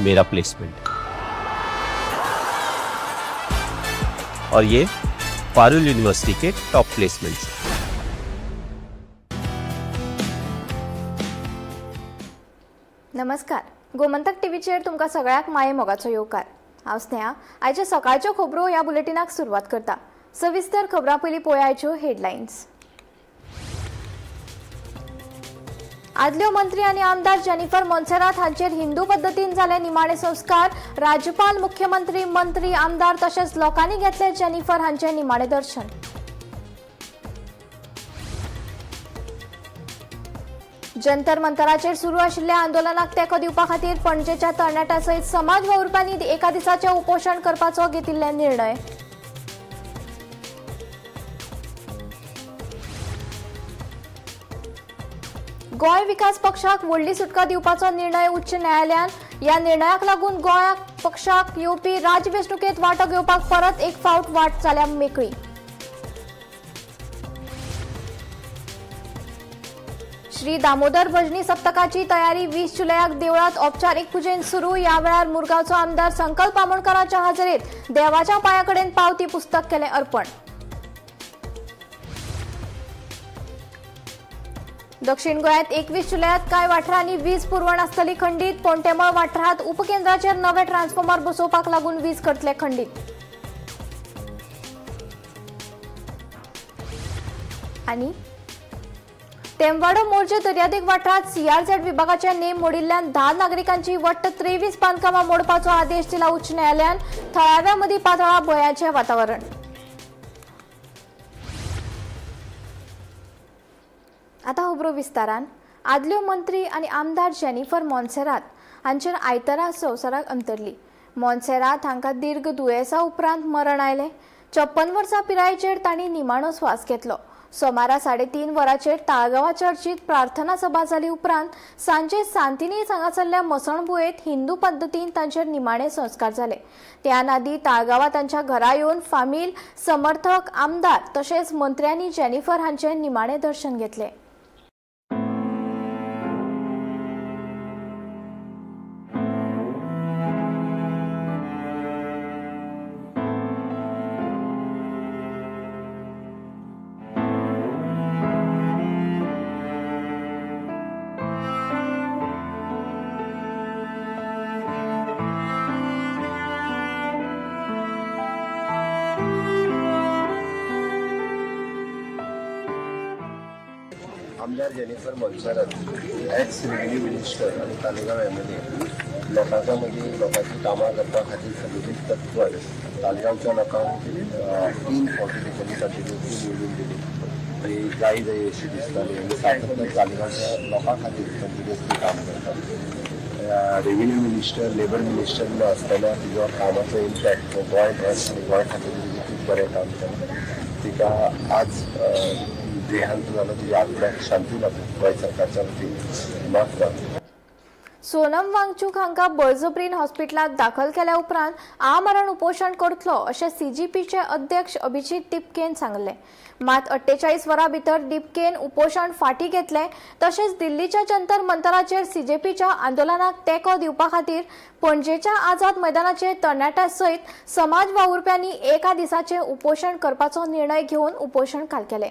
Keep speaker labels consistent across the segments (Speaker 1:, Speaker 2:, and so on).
Speaker 1: मेरा प्लेसमेंट और ये Parul university K top placements.
Speaker 2: नमस्कार, गोमंतक टीव्हीचेर तुमकां सगळ्यांक माये मोगाचो येवकार। हांव स्नेहा। आयच्या सकाळच्यो खबरो ह्या बुलेटिनाक सुरवात करता। सविस्तर खबरां पयलीं पळोवया आयच्यो हेडलायन्स। आदल्यो मंत्री आनी आमदार जेनिफर मोन्सेरात हांचेर हिंदू पद्दतीन जाले निमाणे संस्कार। राज्यपाल, मुख्यमंत्री, मंत्री, आमदार तशेंच लोकांनी घेतले जेनिफर हांचे निमाणे दर्शन। जंतर मंतराचेर सुरू आशिल्ल्या आंदोलनाक तेंको दिवपा खातीर पणजेच्या तरणाट्यां सयत समाज वावुरप्यांनी एका दिसाचें उपोशण करपाचो घेतिल्ले निर्णय। गोंय विकास पक्षाक व्हडली सुटका दिवपाचो निर्णय उच्च न्यायालयान। ह्या निर्णयाक लागून गोंय पक्षाक येवपी राज्य वेंचणुकेंत वांटो घेवपाक परत एक फावट वाट जाल्या मेकळी। श्री दामोदर भजनी सप्तकाची तयारी 20 जुलयाक देवळात औपचारीक पुजेन सुरू। ह्या वेळार मुरगांवचो आमदार संकल्प आमोणकराच्या हाजेरीत देवाच्या पांया कडेन पावती पुस्तक केलें अर्पण। दक्षिण गोंयांत 21 जुलयात कांय वाठारांनी वीज पुरवण आसतली खंडीत। पोंटेमळ वाठारांत उपकेंद्राचेर नवे ट्रान्सफॉर्मर बसोवपाक लागून वीज करतले खंडीत। आनी तेमवाडो मोरजे दर्यादेग वाठारांत सीआरझेड विभागाचे नेम मोडिल्ल्यान 10 नागरिकांची वट्ट 23 बांदकामां मोडपाचो आदेश दिला उच्च न्यायालयान। थळाव्या मदीं पातळा भंयाचें वातावरण। आतां खबरो विस्तारान। आदल्यो मंत्री आनी आमदार जेनिफर मोन्सेरात हांचेर आयतारा संवसाराक अंतरली। मोन्सेरात हांकां दीर्घ दुयेंसा उपरांत मरण आयलें। 56 वर्सां पिरायेचेर तांणी निमाणो स्वास घेतलो। सोमारा 3:30 वरांचेर ताळगांवा चर्चीत प्रार्थना सभा जाली उपरांत सांजे सांतिनेज हांगासरल्या मसणभुंयेंत हिंदू पद्दतीन तांचेर निमाणे संस्कार जाले। त्या आदीं ताळगांवा तांच्या घरा येवन फामील, समर्थक, आमदार तशेंच मंत्र्यांनी जेनिफर हांचें निमाणें दर्शन घेतलें।
Speaker 3: आमदार Jennifer Monserrate ex revenue minister आनी तालिगांव एम.एल.ए. लोकांच्या मदीं लोकांची कामां करपा खातीर सगळीं तत्पर। तालिगांवच्या लोकांक 3 फावटी तेंच्यांनी कंटिन्युअसली निवडून दिली आनी जाय जाय अशी दिसताली आनी सातत्यान तालिगांवच्या लोकां खातीर कंटिन्युअसली काम करता। रेव्हेन्यू मिनिस्टर, लेबर मिनिस्टर म्हणून आसतना तिजो कामाचो इम्पॅक्ट गोंयभर आनी गोंय खातीर तिणें खूब बरें काम केलें। तिका आज देहांत जालो, तिच्या आत्म्याक शांती लाभूं गोंय सरकारच्या वतीन माफ मागता।
Speaker 2: सोनम वांगचूक हांकां बळजबरीन हॉस्पिटलांत दाखल केल्या उपरांत आमरण उपोशण करतलो अशें सीजीपीचे अध्यक्ष अभिजीत दिपकेन सांगलें। मात 48 वरां भितर दिपकेन उपोशण फाटीं घेतलें। तशेंच दिल्लीच्या जंतर मंतराचेर सीजेपीच्या आंदोलनाक तेंको दिवपा खातीर पणजेच्या आझाद मैदानाचेर तरणाट्यां सयत समाज वावुरप्यांनी एका दिसाचें उपोशण करपाचो निर्णय घेवन उपोशण काल केलें।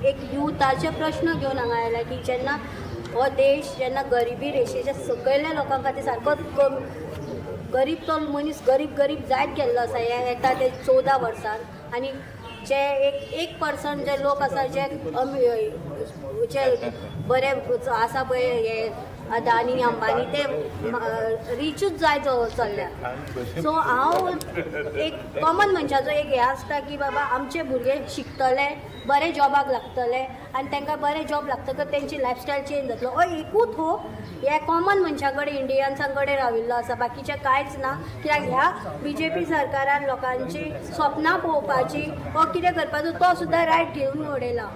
Speaker 4: एक युथाचे प्रश्न घेवन हांगा आयला की जेन्ना हो देश जेन्ना गरिबी रेशेच्या सकयल्या लोकां खातीर सारको गरीब तो मनीस गरीब गरीब जायत गेल्लो आसा हे येता ते 14 वर्सान आनी जे एक एक पर्संट जे लोक आसा जे जे बरे आसा पळय हे अदानी अंबानी ते रिचूच जायत चल्ल्या. सो हांव एक कॉमन मनशाचो एक हें आसता की बाबा आमचे भुरगे शिकतले, बरे जॉबाक लागतले आनी तांकां बरे जॉब लागतकच तेंची लायफस्टायल चेंज जातलो. हो एकूच हो ह्या कॉमन मनशा कडेन इंडियन्सां कडेन राविल्लो आसा, बाकीचें कांयच ना. कित्याक ह्या बीजेपी सरकारान लोकांची स्वप्नां पळोवपाची वो कितें करपाचो तो सुद्दां रायट घेवन उडयला.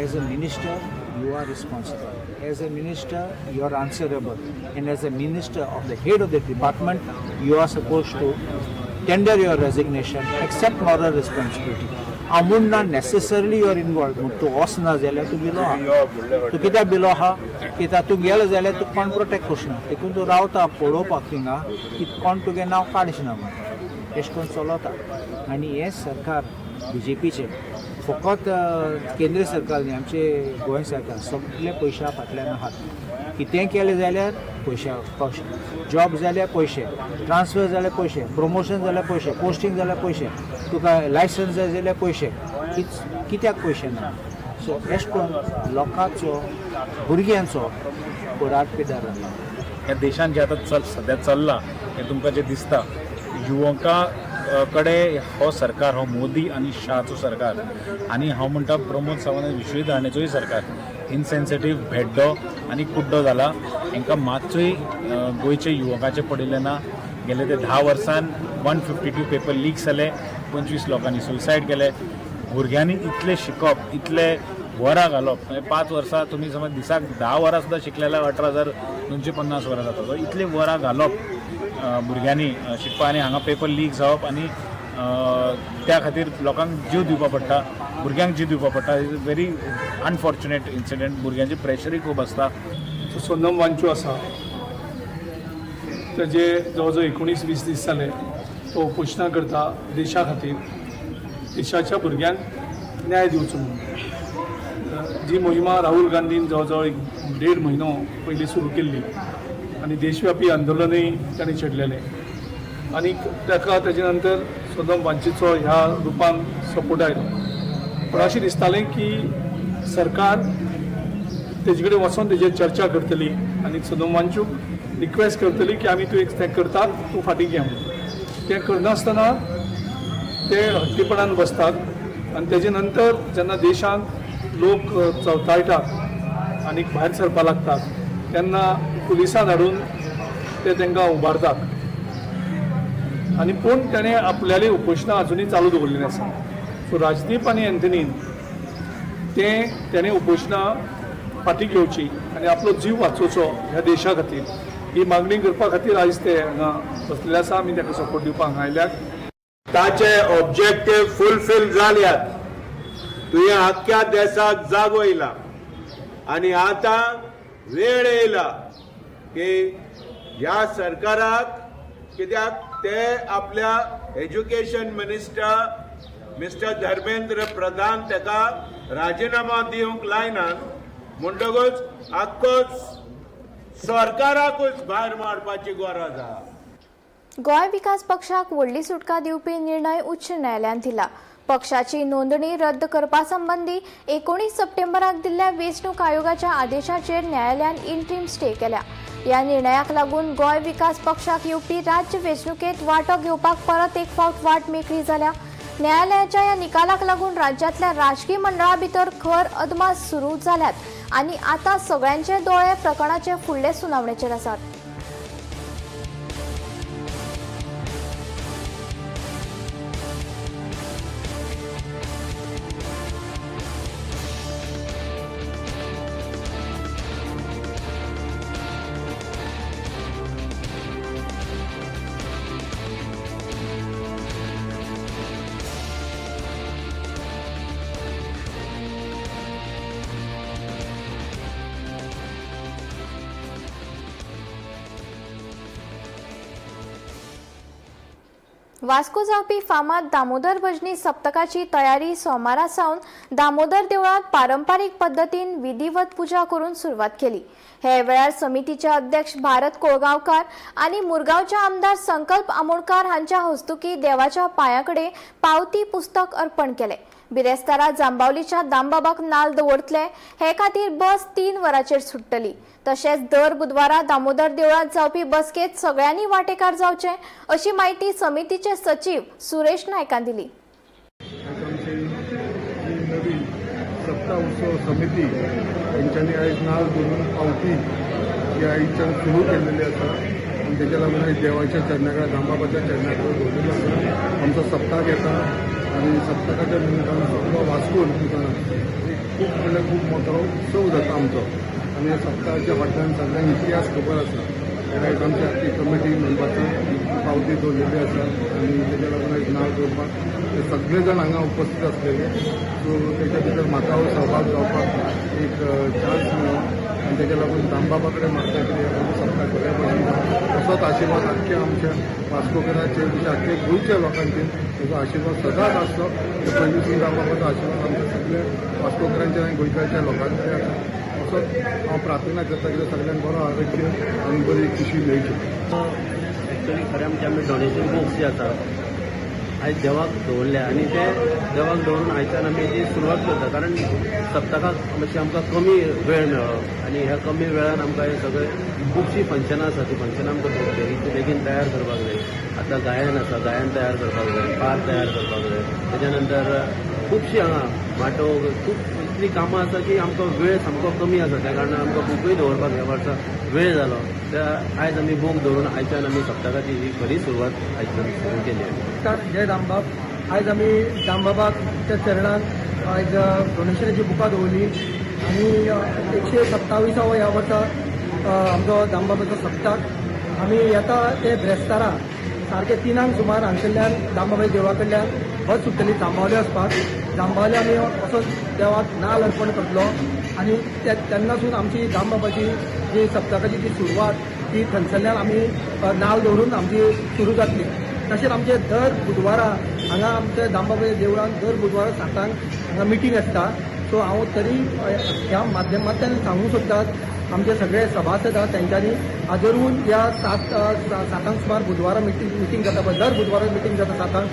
Speaker 5: As a minister, you are responsible. As a minister, you are answerable. And as a minister of the head of the department, you are supposed to tender your resignation, accept moral responsibility. हांव म्हणना necessarily you are involved. म्हूण तूं वचना जाल्यार तूं below आहा. तूं कित्याक बिलो आहा कित्याक तूं गेलो जाल्यार तुका कोण प्रोटेक्ट करना. देखून तूं रावता पळोवपाक थिंगा की कोण तुगें नांव काडचना म्हूण. अशें करून चलता. आनी हें सरकार बीजेपीचें फकत केंद्र सरकार न्ही, आमचे गोंय सरकार सगळे पयशा फाटल्यान आहात. कितेंय केलें जाल्यार पयशा, जॉब जाल्यार पयशे, ट्रान्सफर जाल्यार पयशे, प्रमोशन जाल्यार पयशे, पोस्टींग जाल्यार पयशे, तुका लायसन्स जाय जाल्यार पयशे. कित्याक पयशे ना? सो अशें करून लोकांचो, भुरग्यांचो पुराय पिदार जाला.
Speaker 6: ह्या देशान जें आतां सद्या चल्लां हें तुमकां जें दिसता, युवकां कडे हो सरकार, हो मोदी आनी शाहचो सरकार आनी हांव म्हणटा प्रमोद सावंत विश्वजीत राणेचोय सरकार इनसेन्सिटीव, भेड्डो आनी कुड्डो जाला. हांकां मातूय गोंयचे युवकाचें पडिल्लें ना. गेले ते 10 वर्सान 152 पेपर लीक जाले, 25 लोकांनी सुसायड केले. भुरग्यांनी इतलें शिकप, इतले वरां घालप, म्हणजे 5 वर्सां तुमी समज दिसाक 10 वरां सुद्दां शिकले जाल्यार 18,250 वरां जाता. सो इतलीं वरां घालप भुरग्यांनी शिकपाक आनी हांगा पेपर लीक जावप आनी त्या खातीर लोकांक जीव दिवपा पडटा, भुरग्यांक जीव दिवपा पडटा. Is a very unfortunate incident. भुरग्यांचे प्रेशरूय खूब आसता.
Speaker 7: सोनम वांचू आसा ताजे जवळ जवळ 19-20 दीस जाले तो उपोशणां करता देशा खातीर, देशाच्या भुरग्यांक न्याय दिवचो म्हणून. जी मोहिमा राहुल गांधीन जवळ जवळ 1.5 म्हयनो पयलीं सुरू केल्ली आनी देशव्यापी आंदोलनूय ताणें छेडलेलें आनी ताका ताजे नंतर सोनम वांचूचो ह्या रुपान सपोर्ट आयलो. पूण अशें दिसतालें की सरकार तेजे कडेन वचोन तेजेर चर्चा करतली आनी सोनम वांचूक रिक्वेस्ट करतली की आमी तूं एक तें करतात, तूं फाटीं घे म्हणून. तें करनासतना ते हट्टीपणान बसतात आनी तेजे नंतर जेन्ना देशांत लोक चवताळटात आनी भायर सरपाक लागतात तेन्ना पुलिसां धाडून ते तांकां उबारतात आनी पूण ताणें आपल्याली उपोशणां अजुनूय चालू दवरलेलीं आसा. सो राजदीप आनी एंथनीन तें तेणें उपोशणां फाटीं घेवची आनी आपलो जीव वाचोवचो ह्या देशा खातीर ही मागणी करपा खातीर आयज ते हांगा बसलेले आसा. आमी ताका सपोर्ट दिवपाक हांगा आयल्यात.
Speaker 8: ताचे ऑब्जेक्टिव्ह फुलफील जाल्यात. तुवें आख्ख्या देशाक जागो येयला आनी आतां वेळ येयला की ह्या सरकाराक, कित्याक ते आपल्या education minister mister Dharmendra Pradhan ताका राजिनामा दिवंक लायनात, म्हणटकूच आख्खोच सरकाराकूच भायर मारपाची गरज आहा.
Speaker 2: गोंय विकास पक्षाक व्हडली सुटका दिवपी निर्णय उच्च न्यायालयान दिला. पक्षाची नोंदणी रद्द करपा संबंदी 19 सप्टेंबराक दिल्ल्या वेंचणूक आयोगाच्या आदेशाचेर न्यायालयान इंट्रीम स्टे केल्या. ह्या निर्णयाक लागून गोंय विकास पक्षाक येवपी राज्य वेंचणुकेंत वांटो घेवपाक परत एक फावट वाट मेकळी जाल्या. न्यायालयाच्या ह्या निकालाक लागून राज्यांतल्या राजकी मंडळा भितर खर अदमास सुरू जाल्यात आनी आतां सगळ्यांचे दोळे प्रकरणाचे फुडले सुनावणेचेर आसात. वास्को जावपी फामाद दामोदर भजनी सप्तकाची तयारी सोमारा सावन दामोदर देवळांत पारंपारीक पद्दतीन विधिवत पुजा करून सुरवात केली. हे वेळार समितीचे अध्यक्ष भारत कोळगांवकार आनी मुरगांवचे आमदार संकल्प आमोणकार हांच्या हस्तुकी देवाच्या पांया कडेन पावती पुस्तक अर्पण केलें. बिरेस्तारा जांबावलीच्या दामबाबाक नाल दवरतले हे खातीर बस 3 वरांचेर सुट्टली. तशेंच दर बुधवारा दामोदर देवळांत जावपी बसकेत सगळ्यांनी वांटेकार जावचे अशी माहिती समितीचे सचीव सुरेश नायकान दिली.
Speaker 9: आमची जी नवी सप्ता उत्सव समिती तेंच्यांनी आयज नाल दवरून पावती ही आयच्यान सुरू केल्लेली आसा आनी तेच्या लागून आयज देवाच्या चरणा कडेन, दामबाबाच्या चरणा कडेन दवरिल्लो आसा. आमचो सप्ताक येता आनी सप्तकाच्या निमतान सगळो वास्कोन एक खूब म्हणल्यार खूब मोठो उत्सव जाता आमचो. आनी ह्या सप्तकाच्या फाटल्यान सगळ्यांक इतिहास खबर आसा. आयज आमची आख्खी कमिटी म्हणपाचो पावती दवरलेली आसा आनी तेच्या लागून आयज नाल दवरपाक ते सगळे जाण हांगा उपस्थित आसलेले. सो तेच्या भितर म्हाका हो सहभाग जावपाक एक चान्स मेळ्ळो आनी तेच्या लागून दामबाबा कडेन मागता कितें सप्ताक बऱ्या भशेन असोच आशिर्वाद आख्ख्या आमच्या वास्कोकराचेर तशें आख्खे गोंयच्या लोकांचेर तेजो आशिर्वाद सदांच आसचो. पयलींसून दामबाबाचो आशिर्वाद आमच्या सगळ्या वास्कोकरांचेर आनी गोंयकाराच्या लोकांचेर आसा. असोच हांव प्रार्थना करता कित्याक सगळ्यांक बरो आरोग्य आनी बरी खुशी मेळची.
Speaker 10: एक्चुअली खरें म्हणजे आमी डोनेशन बुक्स जे आसा आयज देवाक दवरल्या आनी ते देवाक दवरून आयच्यान आमी ती सुरवात करता, कारण सप्तकाक मातशें आमकां कमी वेळ मेळ्ळो आनी ह्या कमी वेळान आमकां हे सगळे खुबशीं फंक्शनां आसा, ती फंक्शनां आमकां बेगीन बेगीन तयार करपाक जाय. आतां गायन आसा, गायन तयार करपाक जाय, पार तयार करपाक जाय, तेच्या नंतर खुबशीं हांगा माटो खूब इतलीं कामां आसा की आमकां वेळ सामको कमी आसा. त्या कारणान आमकां बुकूय दवरपाक ह्या वर्सा वेळ जालो. त्या आयज आमी बूक दवरून आयच्यान आमी सप्तकाची ही खरी सुरवात आयच्यान सुरू केली.
Speaker 11: नमस्कार, जय दामबाब. आयज आमी दामबाबाच्या चरणांत आयज डोनेशनाची बुकां दवरली आनी 127वो ह्या वर्सा आमचो दामबाबाचो सप्तक. आमी येता ते ब्रेस्तारा सारके 3 सुमार हांगसरल्यान दामबाबाच्या देवळा कडल्यान बस सुट्टली जांबावले वचपाक. जांबावले आमी असोच देवाक नाल अर्पण करतलो आनी तेन्नासून आमची दामबाबाची जी सप्तकाची जी सुरवात ती थंयसरल्यान आमी नाल दवरून आमची सुरू जातली. तशेंच आमचे दर बुधवारा हांगा आमच्या दामबाबाच्या देवळान दर बुधवारा 7 हांगा मिटींग आसता. सो हांव तरी ह्या माध्यमांतल्यान सांगूंक सोदतात आमचे सगळे सभासद आसा तेंच्यांनी आजरून ह्या 7 सुमार बुधवारा मिटींग जाता, पळय दर बुधवारा मिटींग जाता 7,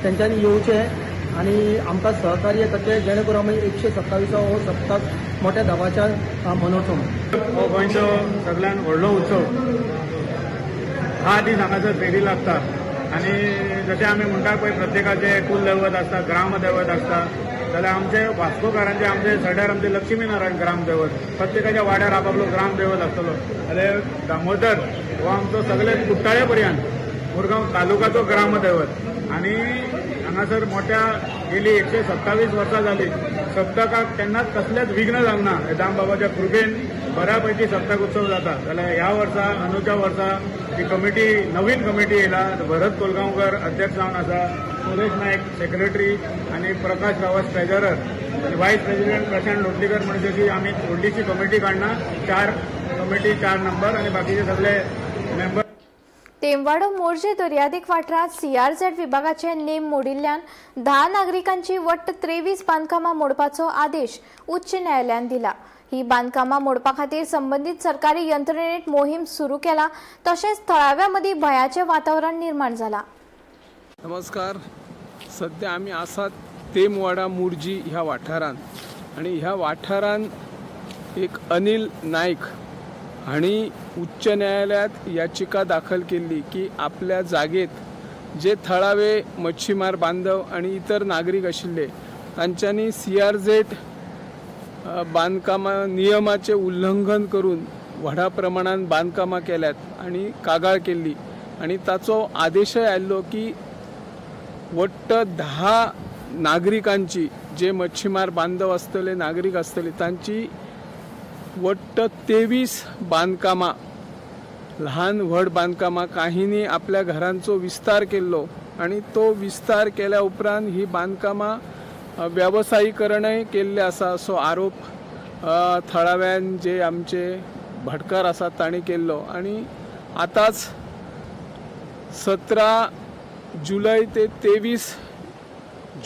Speaker 11: तेंच्यांनी येवचें आनी आमकां सहकार्य करचें जेणे करून आमी 127वो हो सप्तक मोठ्या दबाच्यान मनोवचो.
Speaker 12: हो गोंयचो सगळ्यात व्हडलो उत्सव. 10 दीस हांगासर फेरी लागता आनी जशें आमी म्हणटा पळय प्रत्येकाचें कुलदैवत आसता, ग्रामदैवत आसता, जाल्यार आमचे वास्कोकारांचे आमचे सड्यार आमचे लक्ष्मी नारायण ग्रामदैवत, प्रत्येकाच्या वाड्यार आपापलो ग्रामदैवत आसतलो. जाल्यार दामोदर हो आमचो सगळे कुट्टाळे पर्यंत मुरगांव तालुकाचो ग्रामदैवत आनी हांगासर मोठ्या गेली 127 वर्सां जाली सप्तकाक केन्नाच कसलेच विघ्न जावंक ना. दामबाबाच्या कृपेन बऱ्या पैकी सप्तक उत्सव जाता. जाल्यार ह्या वर्सा अंदूच्या वर्सा ही कमिटी नवीन कमिटी येयला. भरत कोलगांवकर अध्यक्ष जावन आसा, सुरेश नायक सेक्रेटरी आनी प्रकाश गांवस ट्रेजरर आनी वायस प्रेसिडेंट प्रशांत लोटलीकर. म्हणजे अशी आमी व्हडलीशी कमिटी काडना, 4 कमिटी 4 नंबर आनी बाकीचे सगळे मेंबर.
Speaker 2: तेमवाडो मोरजे दर्यादेग वाठारांत सीआरझेड विभागाचे नेम मोडिल्ल्यान 10 नागरिकांची वट्ट 23 बांदकामां मोडपाचो आदेश उच्च न्यायालयान दिला. ही बांदकामां मोडपा खातीर संबंदीत सरकारी यंत्रणेत मोहीम सुरू केला, तशेंच थळाव्या मदीं भंयाचें वातावरण निर्माण जाला.
Speaker 7: नमस्कार. सध्या आमी आसात तेमवाडा मोरजी ह्या वाठारांत आनी ह्या वाठारांत एक अनिल नायक हांणी उच्च न्यायालयात याचिका दाखल केल्ली की आपल्या जागेत जे थळावे मच्छीमार बांधव आनी इतर नागरीक आशिल्ले तांच्यांनी सीआरझेड बांदकामां नियमाचें उल्लंघन करून व्हडा प्रमाणान बांदकामां केल्यात आनी कागाळ केल्ली आनी ताचो आदेशय आयिल्लो की वट्ट 10 नागरिकांची जे मच्छीमार बांधव आसतले, नागरीक आसतले, तांची वट्ट 23 बांदकामां, ल्हान व्हड बांदकामां, काहींनी आपल्या घरांचो विस्तार केल्लो आनी तो विस्तार केल्या उपरांत ही बांदकामां वेवसायीकरणय केल्लें आसा असो आरोप थळाव्यान जे आमचे भाटकार आसात तांणी केल्लो. आनी आतांच 17 जुलय ते 23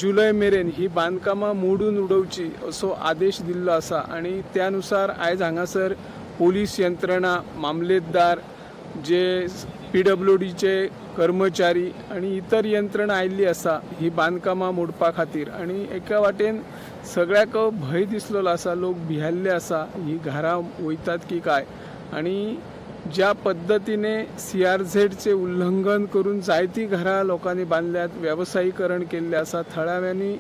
Speaker 7: जुलय मेरेन ही बांदकामां मोडून उडोवची असो आदेश दिल्लो आसा आनी त्या नुसार आयज हांगासर पोलीस यंत्रणा, मामलेतदार, जे PWDचे कर्मचारी आनी इतर यंत्रणा आयिल्ली आसा ही बांदकामां मोडपा खातीर. आनी एका वाटेन सगळ्याक भंय दिसलेलो आसा, लोक भियेल्ले आसा ही घरां वयतात की काय. आनी ज्या पद्दतीने CRZचे उल्लंघन करून जायतीं घरां लोकांनी बांदल्यात, वेवसायीकरण केल्लें आसा, थळाव्यांनी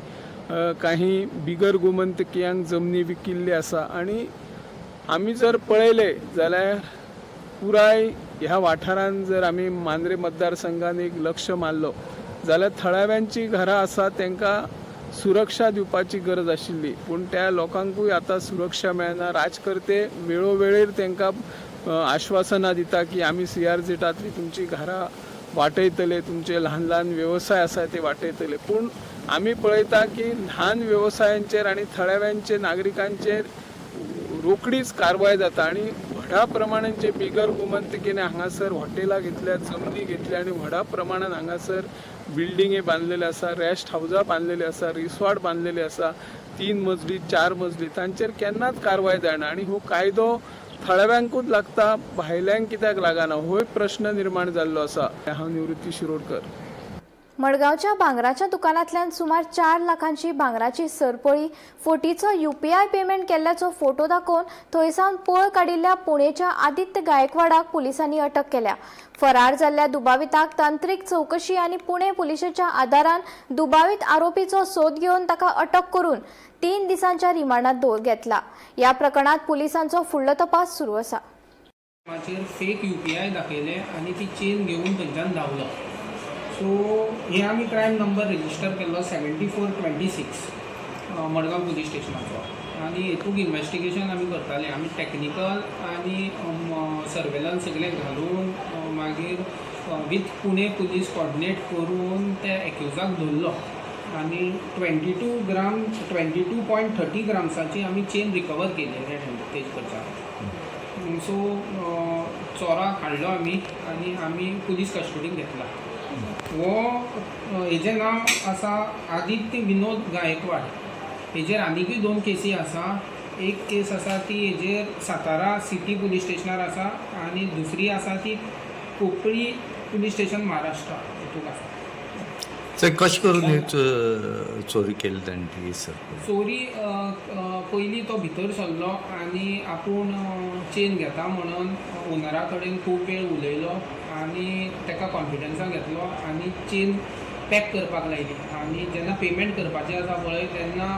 Speaker 7: काही बिगर गोमंतकियांक जमनी विकिल्ली आसा. आनी आमी जर पळयलें जाल्यार पुराय ह्या वाठारान जर आमी मांद्रे मतदारसंघान एक लक्ष मारलो जाल्यार थळाव्यांची घरां आसा तांकां सुरक्षा दिवपाची गरज आशिल्ली, पूण त्या लोकांकूय आतां सुरक्षा मेळना. राजकर्ते वेळोवेळेर तांकां आश्वासनां दिता की आमी CRZांतली तुमची घरां वाटयतले, तुमचे ल्हान ल्हान वेवसाय आसा ते वाटयतले, पूण आमी पळयता की ल्हान वेवसायांचेर आनी थळाव्यांचे नागरिकांचेर रोकडीच कारवाय जाता आनी व्हडा प्रमाणान जे बिगर गोमंतकीने हांगासर हॉटेलां घेतल्या, जमनी घेतल्या आनी व्हडा प्रमाणान हांगासर बिल्डिंगे बांदलेले आसा, रेस्ट हावजां बांदलेले आसा, रिसॉर्ट बांदलेले आसा, 3 मजली 4 मजली, तांचेर केन्नाच कारवाय जायना. आनी हो कायदो थळाव्यांकूच लागता, भायल्यांक कित्याक लागना होय प्रश्न निर्माण जाल्लो आसा. हांव निवृत्ती शिरोडकर.
Speaker 2: मडगांवच्या भांगराच्या दुकानांतल्यान सुमार 4 लाखांची भांगराची सरपळी फोटीचो UPI payment केल्ल्याचो फोटो दाखोवन थंयसावन पळ काडिल्ल्या पुणेच्या आदित्य गायकवाडाक पुलिसांनी अटक केल्या. फरार जाल्ल्या दुबाविताक तांत्रिक चौकशी आनी पुणे पुलिशेच्या आदारान दुबावीत आरोपीचो सोद घेवन ताका अटक करून 3 दिसांच्या रिमांडात घेतला. ह्या प्रकरणात पुलिसांचो फुडलो तपास सुरू आसा.
Speaker 13: फेक UPI दाखयले आनी ती चेन घेवन थंयच्यान धांवलो. सो हे आमी क्रायम नंबर रजिस्टर केल्लो 7426 मडगांव पुलीस स्टेशनाचो आनी हेतूक इन्वेस्टिगेशन आमी करताले. आमी टॅक्निकल आनी सर्वेलन्स सगळें घालून मागीर विथ पुणे पुलीस कॉर्डिनेट करून त्या एक्युजाक धरलो आनी 22.30 ग्राम्साची आमी चेन रिकवर केली रेड हँड तेज कडच्यान. सो चोराक हाडलो आमी आनी आमी पुलीस कस्टडीक घेतला. हो हेजें नांव आसा आदित्य विनोद गायकवाड. हेजेर आनीकूय 2 केसी आसा. एक केस आसा ती हेजेर सातारा सिटी पुलीस स्टेशनार आसा आनी दुसरी आसा ती कोपरी पुलीस स्टेशन महाराष्ट्रा हेतूक आसा.
Speaker 14: कशें करून चोरी केली ताणें ती सर?
Speaker 13: चोरी पयलीं तो भितर सरलो आनी आपूण चेन घेता म्हणून ओनरा कडेन खूब वेळ उलयलो आनी ताका कॉन्फिडन्सान घेतलो आनी चेन पॅक करपाक लायली आनी जेन्ना पेमेंट करपाचें आसा पळय तेन्ना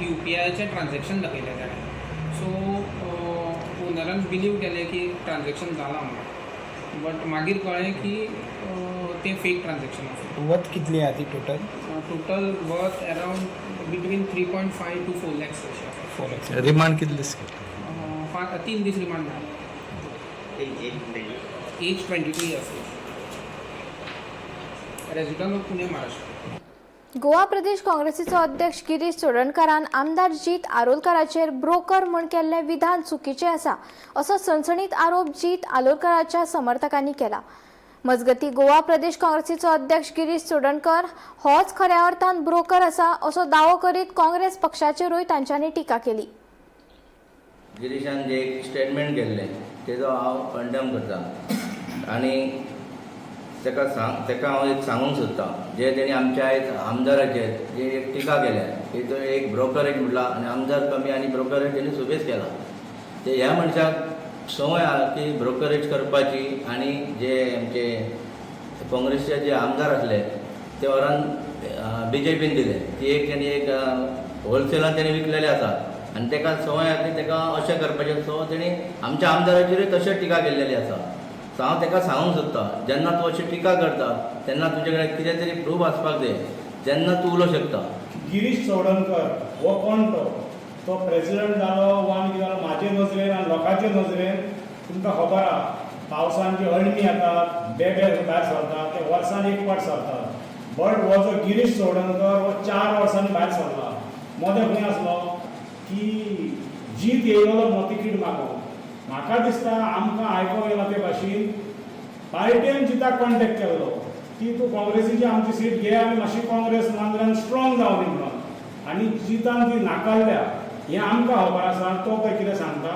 Speaker 13: UPIचें ट्रान्झेक्शन दाखयलें ताणें. सो ओनरान बिलीव केलें की ट्रान्झेक्शन जालां म्हणून, बट मागीर कळ्ळें की तें फेक ट्रान्झेक्शन आसा.
Speaker 15: वर्थ कितली आहा ती total?
Speaker 13: Total worth around between 3.5 to 4 lakhs अशें आसा.
Speaker 15: 4 लॅक्स.
Speaker 14: रिमांड कितले दीस?
Speaker 13: 3 दीस रिमांड मेळ्ळा. Age 22 years, resident of Pune, Maharashtra.
Speaker 2: Goa Pradesh काँग्रेसीचो अध्यक्ष गिरीश चोडणकारान आमदार जीत आरोलकाराचेर ब्रोकर म्हूण केल्लें विधान चुकीचें आसा असो सणसणीत आरोप जीत आरोलकाराच्या समर्थकांनी केला. मजगती गोवा प्रदेश काँग्रेसीचो अध्यक्ष गिरीश चोडणकर होच खऱ्या अर्थान ब्रोकर आसा असो दावो करीत काँग्रेस पक्षाचेरूय तांच्यांनी टिका केली.
Speaker 16: गिरीशान जे एक स्टेटमेंट केल्लें तेजो हांव कंडम करता आनी ताका हांव एक सांगूंक सोदता, जे तेणी आमच्या आयज आमदाराचेर जे एक टिका केल्या की तो एक ब्रोकरेज म्हटला आनी आमदार कमी आनी ब्रोकरेज तेणी सुबेज केला. ते ह्या मनशाक संवय आहा की ब्रोकरेज करपाची आनी जे आमचे काँग्रेसचे जे आमदार आसले ते व्हरून BJPन दिले, ती एक तेणी एक होलसेलान तेणी विकलेले आसा आनी ताका संवय आहा की ताका अशें करपाचें. सो तेणी आमच्या आमदाराचेरूय तशें टिका केल्लेली आसा. सो हांव ताका सांगूंक सोदता, जेन्ना तूं अशी टिका करता तेन्ना तुजे कडेन कितें तरी प्रूफ आसपाक जाय, जेन्ना तूं उलोवंक शकता.
Speaker 17: गिरीश चोडणकर हो कोण तो प्रेसिडेंट जालो वा आनी कितें जालो, म्हाजे नजरेन आनी लोकांचे नजरेन तुमकां खबर आहा पावसान जी अळमी येतात, बेबे भायर सरतात, ते वर्सान एक फावट सरतात. बट हो जो गिरीश चोडणकर हो 4 वर्सांनी भायर सरला. मदें खंय आसलो की जीत येयलो मोतिकीट मागो. म्हाका दिसता आमकां आयकोंक येयला ते भाशेन पार्टेन जिताक कॉन्टेक्ट केल्लो. की तूं काँग्रेसीची आमची सीट घे आनी मातशी काँग्रेस मांद्र्यान स्ट्रॉंग जावं दी म्हणून. आनी जितान ती नाकारल्या हें आमकां खबर आसा. तो पळय कितें सांगता,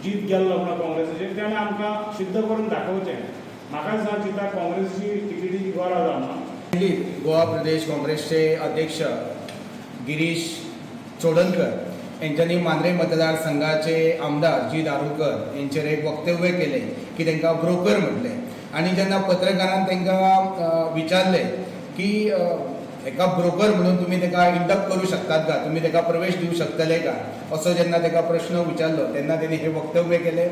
Speaker 17: जीत गेल्लो म्हणून काँग्रेसीचेर, तेणें आमकां सिद्ध करून दाखोवचें. म्हाका दिसना जिता काँग्रेसीची तिकेटीची गरज आसा म्हणून.
Speaker 15: गोवा प्रदेश काँग्रेसचे अध्यक्ष गिरीश चोडणकर यांच्यानी मांद्रे मतदारसंघाचे आमदार जी दारुकर यांचेर एक वक्तव्य केलें की तांकां ब्रोकर म्हटलें. आनी जेन्ना पत्रकारान तांकां विचारलें की एका ब्रोकर म्हणून तुमी ताका इंडक्ट करूं शकतात का, तुमी ताका प्रवेश दिवं शकतले का, असो जेन्ना ताका प्रश्न विचारलो तेन्ना तेणी हें वक्तव्य केलें.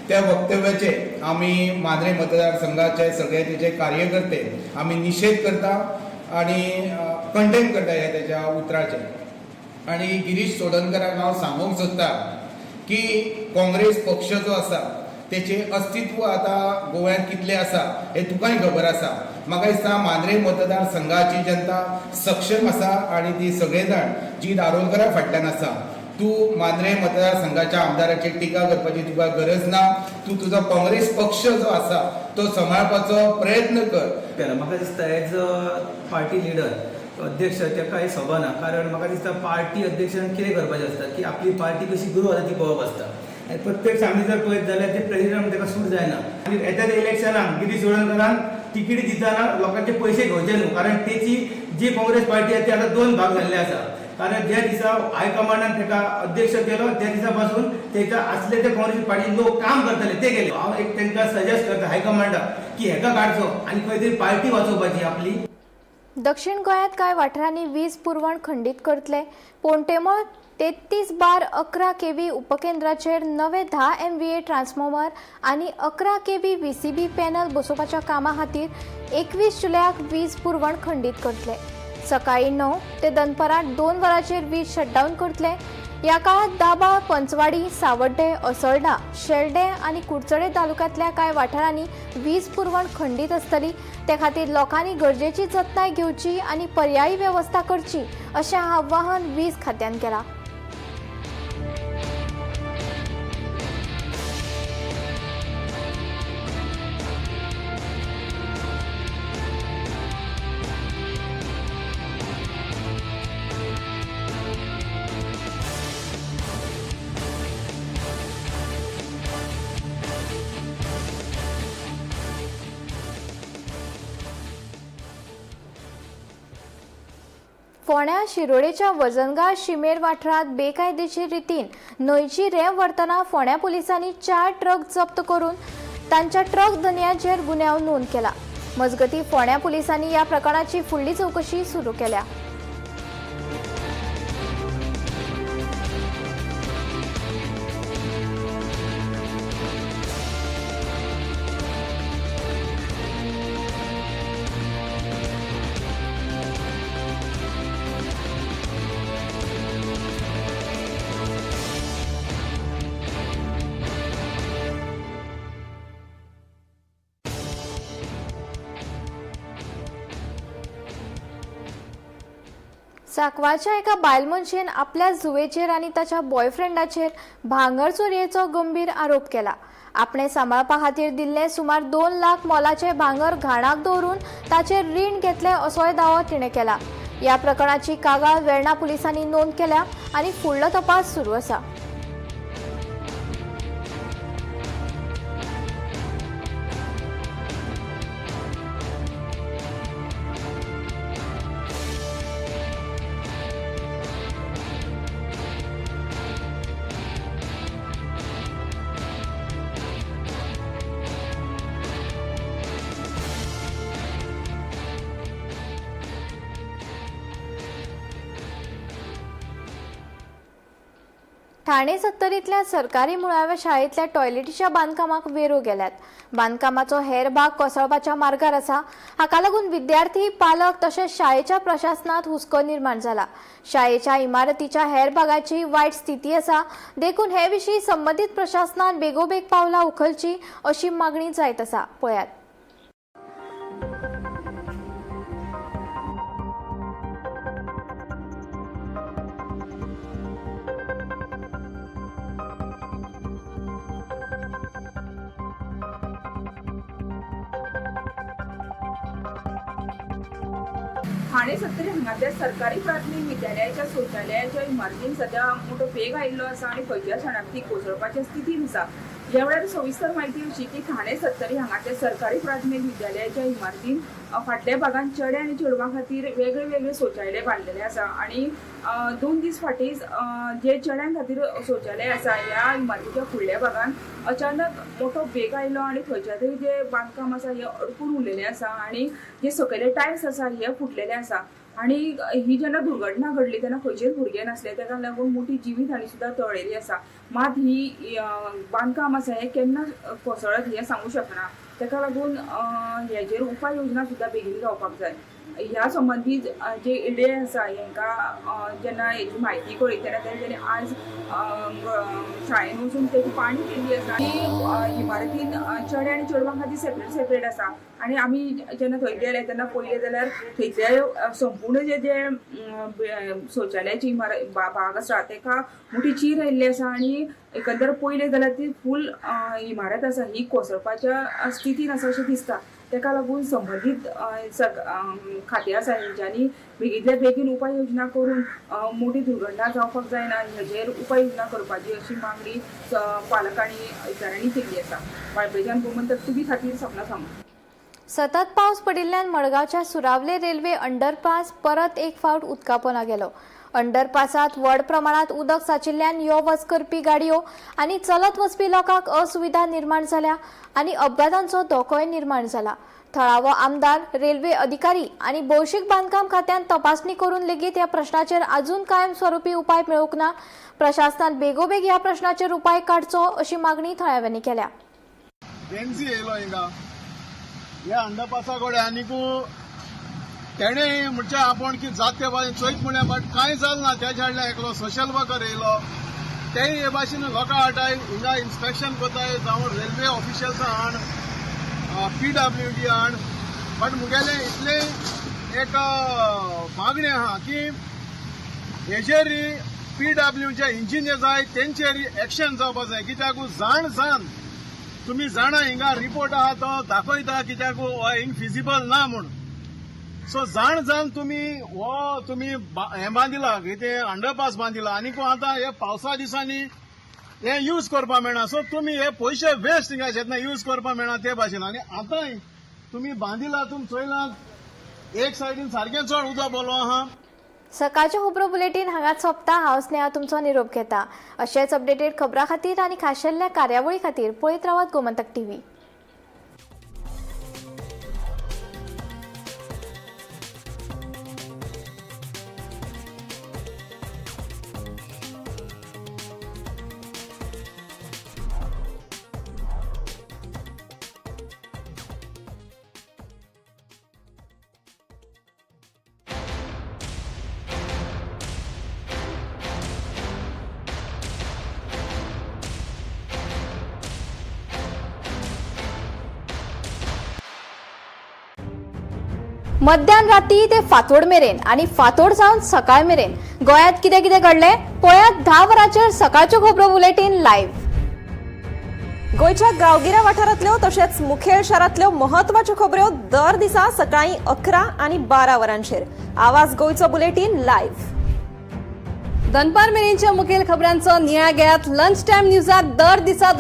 Speaker 15: त्या वक्तव्याचे आमी मांद्रे मतदारसंघाचे सगळे तेजे कार्यकर्ते आमी निशेध करता आनी कंडेम करता ह्या तेच्या उतराचे. आनी गिरीश चोडणकराक हांव सांगूंक सोदता की काँग्रेस पक्ष जो आसा तेचें अस्तित्व आतां गोव्यांत कितलें आसा हें तुकाय खबर आसा. म्हाका दिसता मांद्रे मतदारसंघाची जनता सक्षम आसा आनी ती सगळे जाण जी दारोलकरा फाटल्यान आसा. तूं मांद्रे मतदारसंघाच्या आमदाराचेर टिका करपाची तुका गरज ना. तूं तुजो काँग्रेस पक्ष जो आसा तो सांबाळपाचो प्रयत्न कर.
Speaker 18: म्हाका दिसता एज अ पार्टी लिडर अध्यक्ष ताका हें सोबना, कारण म्हाका दिसता पार्टी अध्यक्षान कितें करपाचें आसता की आपली पार्टी कशी ग्रो जाता ती पळोवप आसता. आनी प्रत्यक्ष आमी जर पळयत जाल्यार ते प्रेजिडेंट ताका सूट जायना. आनी येता त्या इलेक्शनाक गिरीश चोडणकरान तिकेटी दितना लोकांचे पयशे घेवचे न्हू, कारण तेची जी काँग्रेस पार्टी आसा ती आतां दोन भाग जाल्ले आसा. कारण ज्या दिसा हायकमांडान ताका अध्यक्ष केलो त्या दिसा पासून तेच्या आसले ते काँग्रेस पार्टी लोक काम करतले ते गेले. हांव एक तांकां सजेस्ट करता हायकमांडाक की हेका काडचो आनी खंय तरी पार्टी वाचोवपाची आपली.
Speaker 2: दक्षिण गोंयांत कांय वाठारांनी वीज पुरवण खंडीत करतले. पोंटेमळ 33/11 केव्ही उपकेंद्राचेर नवे 10 MVA transformer आनी 11 केव्ही VCB panel बसोवपाच्या कामा खातीर 21 जुलयाक वीज पुरवण खंडीत करतले. सकाळी 9 ते दनपरां 2 वरांचेर वीज शटडावन करतले. ह्या काळात दाबाळ, पंचवाडी, सावड्डे, असोल्डा, शेल्डे आनी कुडचडे तालुक्यांतल्या कांय वाठारांनी वीज पुरवण खंडीत आसतली. ते खातीर लोकांनी गरजेची जतनाय घेवची आनी पर्यायी वेवस्था करची अशें आवाहन वीज खात्यान केलां. फोंड्या शिरोडेच्या वजनगाळ शिमेर वाठारांत बेकायदेशीर रितीन न्हंयची रेंव व्हरतना फोंड्या पुलिसांनी 4 ट्रक जप्त करून तांच्या ट्रक धनयांचेर गुन्यांव नोंद केला. मजगतीं फोंड्या पुलिसांनी ह्या प्रकरणाची फुडली चवकशी सुरू केल्या. साकवाच्या एका बायल मनशेन आपल्या जुवेचेर आनी ताच्या बॉयफ्रेंडाचेर भांगर चोरयेचो गंभीर आरोप केला. आपणे सांबाळपा खातीर दिल्ले सुमार 2 लाख मोलाचे भांगर घाणाक दवरून ताचेर रीण घेतले असोय दावो तिणें केला. ह्या प्रकरणाची कागाळ वेर्णा पुलिसांनी नोंद केल्या आनी फुडलो तपास सुरू आसा. ठाणे सत्तरींतल्या सरकारी मुळाव्या शाळेंतल्या टॉयलेटीच्या बांदकामाक वेरो गेल्यात. बांदकामाचो हेर भाग कोसळपाच्या मार्गार आसा. हाका लागून विद्यार्थी, पालक तशेंच शाळेच्या प्रशासनात हुस्को निर्माण जाला. शाळेच्या इमारतीच्या हेर भागाची वायट स्थिती आसा, देखून हे विशीं संबंदीत प्रशासनान बेगोबेग पावलां उखलची अशी मागणी जायत आसा. पळयात.
Speaker 19: ठाणे सत्तरी हांगातल्या सरकारी प्राथमीक विद्यालयाच्या शौचालयाच्या इमारतीन सध्या मोठो पेग आयिल्लो आसा आनी खंयच्या क्षणाक ती कोसळपाच्या स्थितीन आसा. ह्या वेळार सविस्तर म्हायती अशी की ठाणे सत्तरी हांगाच्या सरकारी प्राथमीक विद्यालयाच्या इमारतीन फाटल्या भागान चेडे आनी चेडवां खातीर वेगळे वेगळे शौचालय बांदलेले आसा आनी 2 दीस फाटींच जे चेड्यां खातीर शौचालय आसा ह्या इमारतीच्या फुडल्या भागान अचानक मोठो बेग आयलो आनी थंयच्या थंय जे बांदकाम आसा हे अडकून उरलेलें आसा आनी जे सकयले टायल्स आसा हे फुटलेले आसा आनी ही जेन्ना दुर्घटना घडली तेन्ना खंयचेच भुरगे नासले, ताका लागून मोठी जिवीत हानी सुद्दां टळ्ळेली आसा. मात ही बांदकाम आसा हें केन्ना कोसळत हें सांगू शकना, ताका लागून हेजेर उपाय योजना सुद्दां बेगीन जावपाक जाय. ह्या संबंदी जे इडे आसा हेंकां जेन्ना हेजी म्हायती कळ्ळी तेन्ना तेंच्यांनी आज शाळेन वचून तेजी पाणी केल्ली आसा. आनी इमारतीन चेडे आनी चेडवां खातीर सेपरेट सेपरेट आसा आनी आमी जेन्ना थंय गेले तेन्ना पळयलें जाल्यार थंयचे संपूर्ण जे जे शौचालयाची इमारत भाग आसा तेका मोठी चीर आयिल्ली आसा आनी एकंदर पळयलें जाल्यार ती फूल इमारत आसा ही कोसळपाच्या स्थितीन आसा अशें दिसता. ताका लागून संबंदीत खातें आसा हेंच्यांनी बेगींतल्या बेगीन उपाय योजना करून मोठी दुर्घटना जावपाक जायना हेजेर उपाय योजना करपाची अशी मागणी पालकांनी अधिकाऱ्यांनी केल्ली आसा. वाळपयच्यान गोमंतक टीव्ही खातीर सपना सामंत.
Speaker 2: सतत पावस पडिल्ल्यान मडगांवच्या सुरावले रेल्वे अंडरपास परत एक फावट उदकापोना गेलो. अंडरपासात व्हड प्रमाणात उदक साचिल्ल्यान यो वच करपी गाडयो आनी चलत वचपी लोकांक असुविधा निर्माण जाल्या आनी अपघातांचो धोकोय निर्माण जाला. थळावो आमदार, रेल्वे अधिकारी आनी भौशीक बांदकाम खात्यान तपासणी करून लेगीत ह्या प्रश्नाचेर अजून कायमस्वरूपी उपाय मेळूंक ना. प्रशासनान बेगोबेग ह्या प्रश्नाचेर उपाय काडचो अशी मागणी थळाव्यांनी केल्या.
Speaker 9: ह्या अंडरपासा कडेन आनीकू तेणें म्हणजे आपूण की जात ते भाशेन चोयत म्हणलें, बट कांय जालें ना. तेज्या हाडल्या एकलो सोशल वर्कर येयलो, तेय हे भाशेन लोकां हाडटाय, हिंगा इन्स्पेक्शन करताय, जावं रेल्वे ऑफिशियल्सां हाड, PWD हाड. बट मुगेलें इतलें एक मागणें आहा की हेजेर PW जे इंजिनियर जाय तेंचेर एक्शन जावपा जाय. कित्याक जाण जाण तुमी जाणा हिंगा रिपोर्ट आहा तो दाखयता कित्याक हो इनफिजिबल ना म्हूण. सो जाण जाण तुमी हो तुमी हें बांदिला कितें अंडरपास बांदिला आनीक आतां हे पावसा दिसांनी हे यूज करपाक मेळना. सो तुमी हे पयशे वेस्ट हिंगा जेन्ना यूज करपाक मेळना ते भाशेन. आनी आतांय तुमी बांदिला, तुमी चोयला एक सायडीन सारकें चड उदक बोलो आहा.
Speaker 2: सकाळचें खबरो बुलेटीन हांगाच सोंपता. हांव स्नेहा तुमचो निरोप घेता. अशेंच अपडेटेड खबरां खातीर आनी खाशेल्ल्या कार्यावळी खातीर पळयत रावात गोमंतक टीव्ही. मध्यान राती ते फांतोड मेरेन आनी फांतोड जावन सकाळ मेरेन गोंयांत कितें कितें घडलें पळयात 10 वरांचेर सकाळच्यो खबरो बुलेटीन लायव्ह.
Speaker 20: गोंयच्या गांवगिऱ्या वाठारांतल्यो तशेंच मुखेल शारांतल्यो म्हत्वाच्यो खबऱ्यो दर दिसा सकाळीं 11 आनी 12 वरांचेर आवाज गोंयचो बुलेटीन लायव्ह.
Speaker 21: दनपार मेरेनच्या मुखेल खबरांचो नियाळ घेयात लंच टायम न्यूजात दर दिसा.